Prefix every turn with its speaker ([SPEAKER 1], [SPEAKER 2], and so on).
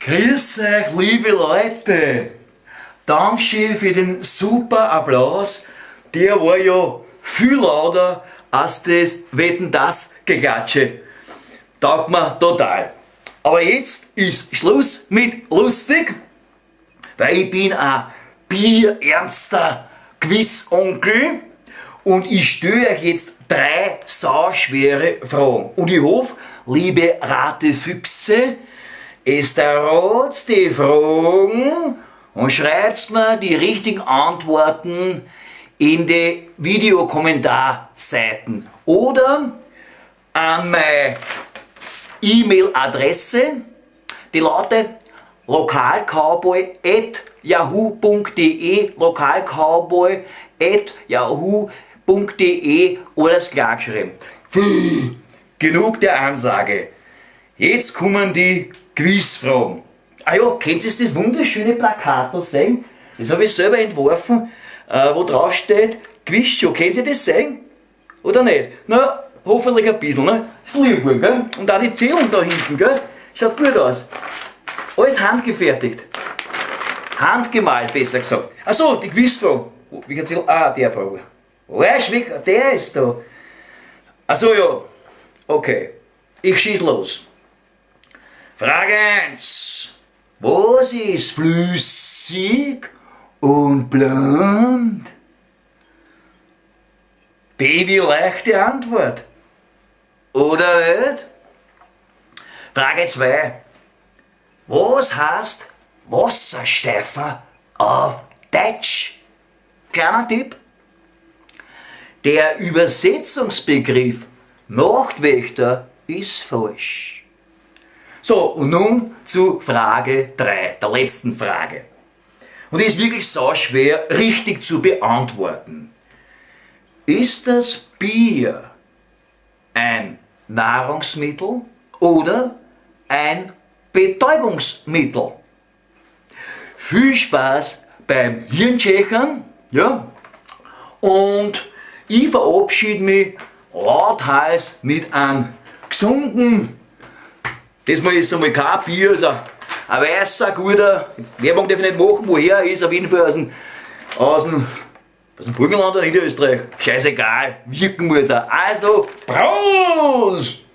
[SPEAKER 1] Grüß euch, liebe Leute! Dankeschön für den super Applaus. Der war ja viel lauter als das Wetten, dass Geklatsche. Taugt mir total. Aber jetzt ist Schluss mit lustig, weil ich bin ein bierernster Quizonkel und ich stelle euch jetzt drei sauschwere Fragen. Und ich hoffe, liebe Ratefüchse, es errat die Fragen und schreibt mir die richtigen Antworten in die Videokommentarseiten oder an meine E-Mail-Adresse, die lautet lokalcowboy@yahoo.de, lokalcowboy@yahoo.de, alles klar geschrieben. Genug der Ansage. Jetzt kommen die Quizfragen. Ah ja, kennt ihr das wunderschöne Plakat da sehen? Das habe ich selber entworfen, wo drauf steht Quizshow. Kennt ihr das sehen? Oder nicht? Na, hoffentlich ein bisschen, ne? Ist lieb, gell? Und auch die Zählung da hinten, gell? Schaut gut aus. Alles handgefertigt. Handgemalt, besser gesagt. Achso, die Quizfrage. Wie kann's? Ah, der Frage. Oh, der ist da. Achso, ja. Okay. Ich schieß los. Frage 1. Was ist flüssig und blond? Baby leichte Antwort. Oder nicht? Frage 2. Was heißt Wassersteifer auf Deutsch? Kleiner Tipp. Der Übersetzungsbegriff Nachtwächter ist falsch. So, und nun zu Frage 3, der letzten Frage. Und die ist wirklich sau schwer richtig zu beantworten. Ist das Bier ein Nahrungsmittel oder ein Betäubungsmittel? Viel Spaß beim Hirntschechern, ja? Und ich verabschiede mich lauthals mit einem gesunden, diesmal ist es einmal kein Bier, also ein weißer, guter, Werbung darf ich nicht machen, woher er ist, auf jeden Fall aus dem Burgenland oder Niederösterreich. Scheißegal, wirken muss er. Also, Prost!